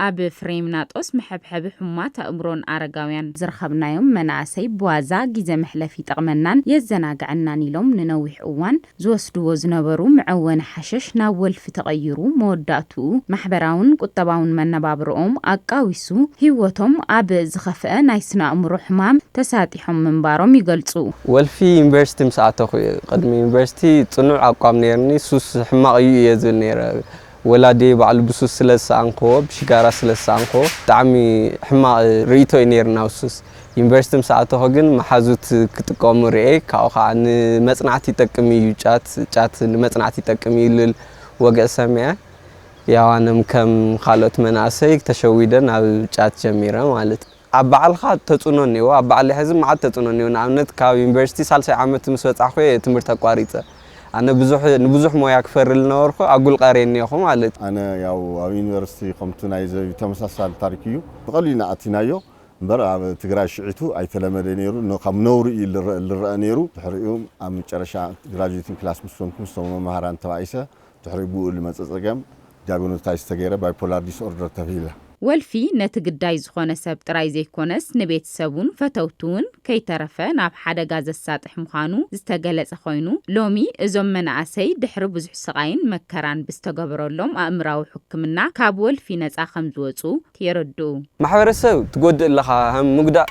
ኣብ ፍሬምናጦስ መሐብሐቢ ሕሙማት ኣእምሮን ኣረጋውያን ዝረኸብናዮም መናእሰይ ብዋዛ ግዜ መሕለፊ ይጠቕመናን የዘናግዐናን ኢሎም ንነዊሕ እዋን ዝወስድዎ ዝነበሩ መዐወኒ ሓሸሽ ናብ ወልፊ ተቐይሩ መወዳእትኡ ማሕበራውን ቁጠባውን መነባብርኦም ኣቃዊሱ ህይወቶም ኣብ ዝኸፍአ ናይ ስነ ኣእምሮ ሕማም ተሳጢሖም ምንባሮም ይገልጹ። ወልፊ ዩኒቨርሲቲ ምስ ኣተኹ እየ። ቅድሚ ዩኒቨርሲቲ ጽኑዕ ኣቋም ነይርኒ። ሱስ ሕማቕ እዩ እየ ዝብል ነይረ። ወላዲ ባዕሉ ብሱስ ስለ ዝሰኣንክዎ፣ ብሽጋራ ስለ ዝሰኣንክዎ፣ ብጣዕሚ ሕማቕ ርእይቶ እዩ ነይርና ኣብ ሱስ። ዩኒቨርሲቲ ምስ ኣተኹ ግን መሓዙት ክጥቀሙ ርእየ። ካብኡ ከዓ ንመጽናዕቲ ይጠቅም እዩ ጫት፣ ጫት ንመጽናዕቲ ይጠቅም እዩ ልል ወግዒ ሰሚዐ። ያው ኣነም ከም ካልኦት መናእሰይ ተሸዊደ ናብ ጫት ጀሚረ ማለት እዩ። ኣብ ባዕልኻ ተጽዕኖ እኒኦ፣ ኣብ ባዕለይ ሕዚ መዓት ተጽዕኖ እኒኦ። ንኣብነት ካብ ዩኒቨርሲቲ ሳልሳይ ዓመት ምስ በጻሕኩ እየ ትምህርቲ ኣቋሪጸ። ኣነ ብዙሕ፣ ንብዙሕ ሞያ ክፈሪ ዝነበርኩ ኣጉል ቀርየ እኒኦኹ ማለት እዩ። ኣነ ያው ኣብ ዩኒቨርሲቲ ከምቱ ናይ ዘዩ ተመሳሳሊ ታሪክ እዩ። ብቐሊልና ኣቲናዮ እምበር ኣብ ትግራይ ሽዒቱ ኣይተለመደ ነይሩ። ን-፣ ካብ ነውሪ እዩ ልረ-፣ ልረአ ነይሩ። ድሕሪኡ ኣብ መጨረሻ ግራጁዌቲንግ ክላስ ምስ ኮንኩ ምስቶም መምሃራን ተባኢሰ። ድሕሪ ብኡ ልመጸ ጸገም ዲያግኖታይዝ ተገይረ ባይፖላር ዲስኦርደር ተብሂለ። ወልፊ ነቲ ግዳይ ዝኾነ ሰብ ጥራይ ዘይኮነስ ንቤተሰቡን ፈተውቱውን ከይተረፈ ናብ ሓደጋ ዘሳጥሕ ምዃኑ ዝተገለጸ ኮይኑ፣ ሎሚ እዞም መናእሰይ ድሕሪ ብዙሕ ስቓይን መከራን ብዝተገበረሎም ኣእምራዊ ሕክምና ካብ ወልፊ ነጻ ከም ዝወጹ የረድኡ። ማሕበረሰብ ትጎድእ ኣለኻ፣ ከም ምጉዳእ፣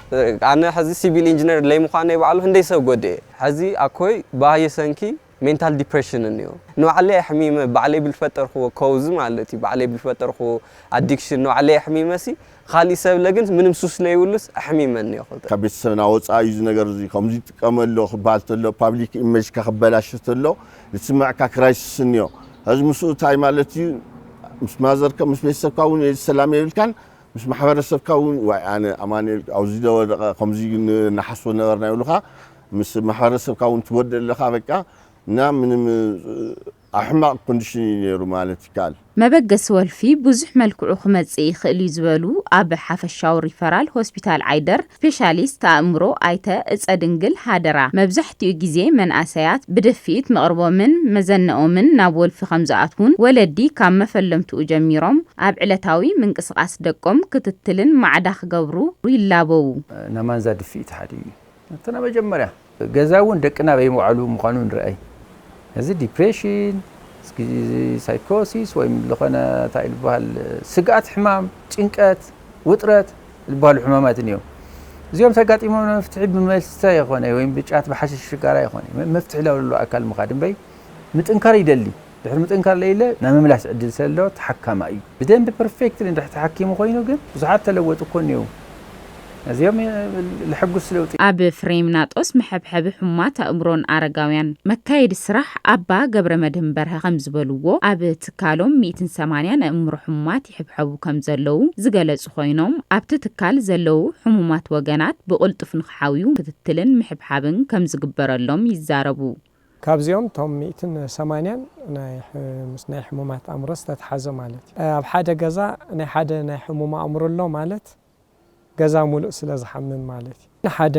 ኣነ ሕዚ ሲቪል ኢንጂነር ለይምዃነይ ባዕሉ ክንደይ ሰብ ጎድእ። ሕዚ ኣኮይ ብሃየ ሰንኪ ሜንታል ዲፕሬሽን እኒኦ። ንባዕለይ ኣሕሚመ፣ ባዕለይ ብልፈጠርክዎ ኮውዝ ማለት እዩ፣ ባዕለይ ብልፈጠርክዎ ኣዲክሽን ንባዕለይ ኣሕሚመሲ፣ ካሊእ ሰብ ለግን ምንም ሱስ ለይብሉስ ኣሕሚመኒ እየ። ካብ ቤተሰብና ወፃኢ እዩ እዚ ነገር እዚ፣ ከምዚ ይጥቀመ ኣሎ ክበሃል ተሎ፣ ፓብሊክ ኢሜጅካ ክበላሽ ተሎ፣ ዝስምዕካ ክራይሲስ እኒኦ። ሕዚ ምስኡ እንታይ ማለት እዩ? ምስ ማዘርከ፣ ምስ ቤተሰብካ እውን ሰላም የብልካን፣ ምስ ማሕበረሰብካ እውን፣ ዋይ ኣነ ኣማኑኤል ኣብዚ ደወደቐ፣ ከምዚ ንሓስቦ ነበርና ይብሉኻ። ምስ ማሕበረሰብካ እውን ትጎድእ ኣለኻ። በቃ እና ምንም ኣብ ሕማቕ ኮንዲሽን እዩ ነይሩ ማለት ይከኣል። መበገሲ ወልፊ ብዙሕ መልክዑ ክመጽእ ይኽእል እዩ ዝበሉ ኣብ ሓፈሻዊ ሪፈራል ሆስፒታል ዓይደር ስፔሻሊስት ኣእምሮ ኣይተ እጸድንግል ሃደራ፣ መብዛሕትኡ ግዜ መንኣሰያት ብድፍኢት መቕርቦምን መዘነኦምን ናብ ወልፊ ከም ዝኣትዉን ወለዲ ካብ መፈለምትኡ ጀሚሮም ኣብ ዕለታዊ ምንቅስቓስ ደቆም ክትትልን ማዕዳ ክገብሩ ይላበዉ። ናማንዛ ድፍኢት ሓደ እዩ። እቲ ናይ መጀመርያ ገዛ እውን ደቅና በይመባዕሉ ምዃኑ ንርኣይ። እዚ ዲፕሬሽን፣ ስኪ-፣ ሳይኮሲስ ወይም ዝኾነ እንታይ ዝበሃል ስግኣት ሕማም፣ ጭንቀት፣ ውጥረት ዝበሃሉ ሕማማት እዮም። እዚኦም ተጋጢሞም መፍትሒ ብመስተ ይኾነ ወይም ብጫት ብሓሽሽ ሽጋራ ይኾነ መ-፣ መፍትሒ ለብሎ ኣካል ምኻድ እምበይ ምጥንካር ይደሊ። ድሕሪ ምጥንካር ለኢለ ናይ ምምላስ ዕድል ስለ ዘለዎ ተሓካማ እዩ። ብደንብ ፐርፌክትሊ እንድሕር ተሓኪሙ ኮይኑ ግን ብዙሓት ተለወጡ እኮ እኒአው። እዚኦም ለሐጉስ ለውጢ። ኣብ ፍሬምናጦስ መሐብሐቢ ሕሙማት ኣእምሮን ኣረጋውያን መካየዲ ስራሕ ኣባ ገብረ መድህን በርሀ ከም ዝበልዎ፣ ኣብ ትካሎም ሚእትን ሰማንያን ኣእምሮ ሕሙማት ይሕብሐቡ ከም ዘለዉ ዝገለጹ ኮይኖም፣ ኣብቲ ትካል ዘለዉ ሕሙማት ወገናት ብቕልጡፍ ንክሓውዩ ክትትልን ምሕብሓብን ከም ዝግበረሎም ይዛረቡ። ካብዚኦም እቶም ሚእትን ሰማንያን ናይ ሕ-፣ ምስ ናይ ሕሙማት ኣእምሮ ዝተተሓዘ ማለት እዩ። ኣብ ሓደ ገዛ ናይ ሓደ ናይ ሕሙም ኣእምሮ ኣሎ ማለት ገዛ ሙሉእ ስለ ዝሓምም ማለት እዩ። ንሓደ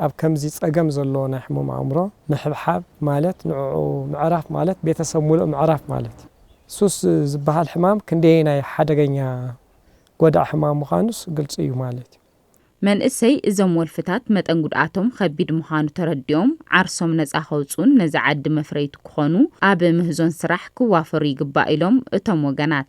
ኣብ ከምዚ ጸገም ዘሎ ናይ ሕሙም ኣእምሮ ምሕብሓብ ማለት ንዕኡ ምዕራፍ ማለት ቤተሰብ ሙሉእ ምዕራፍ ማለት እዩ። ሱስ ዝበሃል ሕማም ክንደየናይ ሓደገኛ ጎዳእ ሕማም ምዃኑስ ግልጺ እዩ ማለት እዩ። መንእሰይ እዞም ወልፍታት መጠን ጉድኣቶም ከቢድ ምዃኑ ተረዲኦም ዓርሶም ነጻ ከውጽኡን ነዚ ዓዲ መፍረይቲ ክኾኑ ኣብ ምህዞን ስራሕ ክዋፈሩ ይግባእ ኢሎም እቶም ወገናት።